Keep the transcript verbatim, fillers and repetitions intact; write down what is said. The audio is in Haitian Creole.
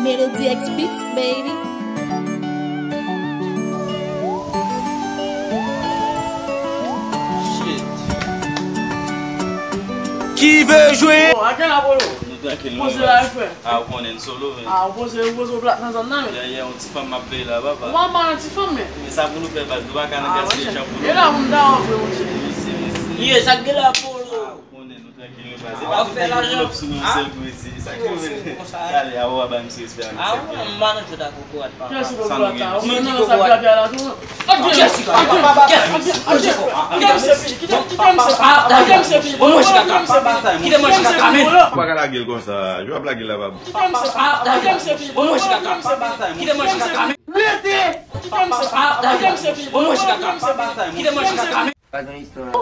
It'll D X Beats, baby. Shit. Qui veut jouer? Bon, aken la, Polo. Nou trankil, Poze la, frè. Ah, ou konnen n solo, men. Ah, ou poze, ou poze w plat nan zòn nan, men. Yè, yè, yon ti fanm m ap veye la, papa. Ou pa mal nan ti fanm, men. Men sa pou nou fè, baz, nou pa ka nan gaspiye chan pou nou. E la, pou m ta ofri, monchè. Mèsi, mèsi. Ye, sa k gen la, Polo? Ah, ou konnen, nou trankil, nou pase. E pa pou nou lòp sou nou yon sèl kou isi. Sa ki vle. Ale, awo, aba, misye espè. Ah, ou pa nan jwèt ak kokorat, papa. Kiyès ki kokorat la? Ou menm nan sa grabya la tou. Kiyès ki kokorat? Kiyès ki kokorat? Kite m sepi, kite m sepi. Kite m sepi. Bon, mwen chita kaka. Kite mwen chita kaka, men. Ou pa ka lage l konsa. Jwe ap lage l la, pa bon. Kite m sepi. Kite m sepi. Bon, mwen chita kaka. Kite mwen chita kaka, men. Kite m sepi. Kite m sepi. Bon, mwen chita kaka. Kite mwen chita kaka, men. Pa gen istwa.